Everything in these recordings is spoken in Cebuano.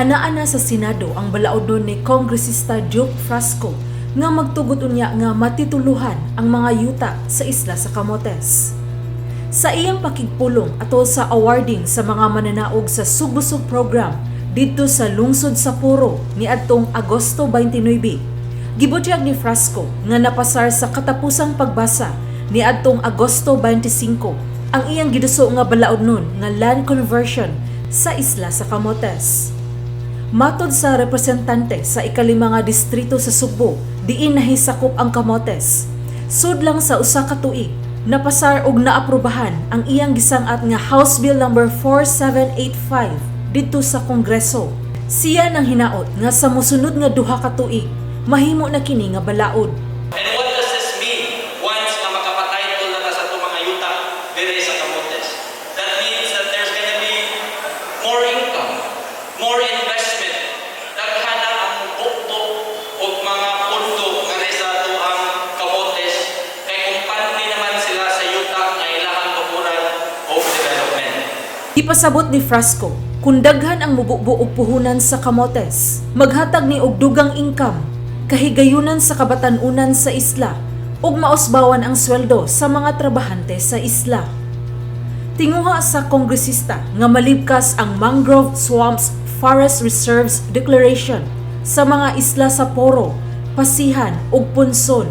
Anaa na sa Senado ang balaodnon ni Kongresista Duke Frasco nga magtugot unya nga matituluhan ang mga yuta sa isla sa Camotes. Sa iyang pakigpulong atol sa awarding sa mga mananaog sa Sugbusog program didto sa lungsod sa Poro niadtong Agosto 29, gibutyag ni Frasco nga napasar sa katapusang pagbasa niadtong Agosto 25 ang iyang giduso nga balaodnon nga land conversion sa isla sa Camotes. Matod sa representante sa 5 nga distrito sa Sugbo, diin nahisakop ang Camotes, sudlang sa 1 ka tuig, napasar og naaprubahan ang iyang gisang-at nga House Bill number 4785 didto sa Kongreso. Siya nang hinaot nga sa mosunod nga 2 ka tuig, mahimo na kini nga balaod. And what does this mean once nga makapatitle na ta sa atong mga yuta diri sa Camotes? That means that there's gonna be more income, more investment. Daghan na ang bukto og mga pondo ngari sa atoang Camotes kay kumpante naman sila sa yuta nga ilahang tukuran og development. Ipasabot ni Frasco, kung daghan ang mububo og puhunan sa Camotes, maghatag ni og dugang income, kahigayunan sa kabatan-unan sa isla, ug mausbawan ang sweldo sa mga trabahante sa isla. Tinguha sa kongresista nga malibkas ang Mangrove Swamps Forest Reserves Declaration sa mga isla sa Poro, Pasihan ug Punson.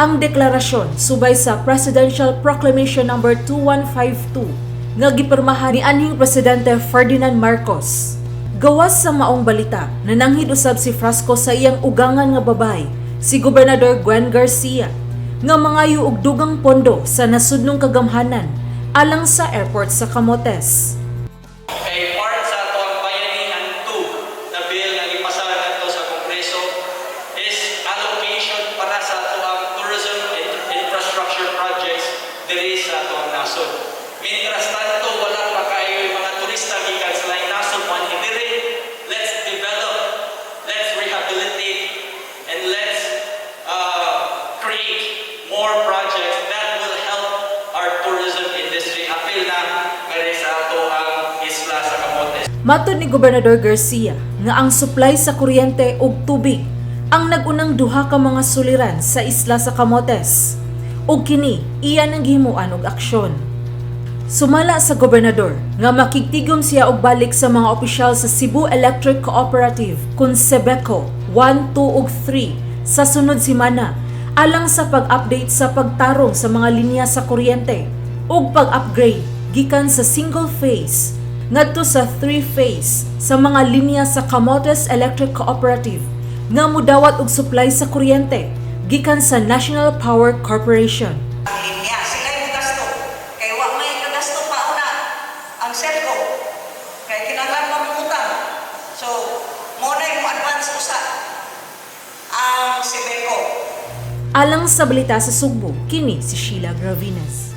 Ang deklarasyon subay sa Presidential Proclamation Number 2152 nga gipirmahan ni anhing Presidente Ferdinand Marcos. Gawas sa maong balita, nananghid usab si Frasco sa iyang ugangan nga babay, si Gobernador Gwen Garcia, nga mangayo og dugang pondo sa nasudnong kagamhanan alang sa airport sa Camotes. Kay part sa atoang Bayanihan 2 na bill nga gipasar ngadto sa Kongreso is allocation para sa atoang tourism and infrastructure projects diri sa atoang nasod. Mientras tanto, wala pa kayo yung mga turista gikan sa laing nasod mo diri. Let's develop, let's rehabilitate, and let's create more projects that will help our tourism industry. Apil na ngari sa atoang isla sa Camotes. Matod ni Gobernador Garcia nga ang supply sa kuryente ug tubig ang nag-unang duha ka mga suliran sa isla sa Camotes. Ug kini iya nang gihimuan og aksyon. Sumala sa gobernador nga makigtigom siya og balik sa mga opisyal sa Cebu Electric Cooperative kun Cebeco 1, 2 ug 3 sa sunod semana alang sa pag-update sa pagtarong sa mga linya sa kuryente ug pag-upgrade gikan sa single phase ngadto sa three phase sa mga linya sa Camotes Electric Cooperative nga mudawat og supply sa kuryente gikan sa National Power Corporation. Ang linya. Sila yung gasto. Kay wa may kagasto pa una ang Celco. Kay kinahanglan mangutang. So, mo na yung advance usa ang Cebeco. Alang sa balita sa Sugbo, kini si Sheila Gravines.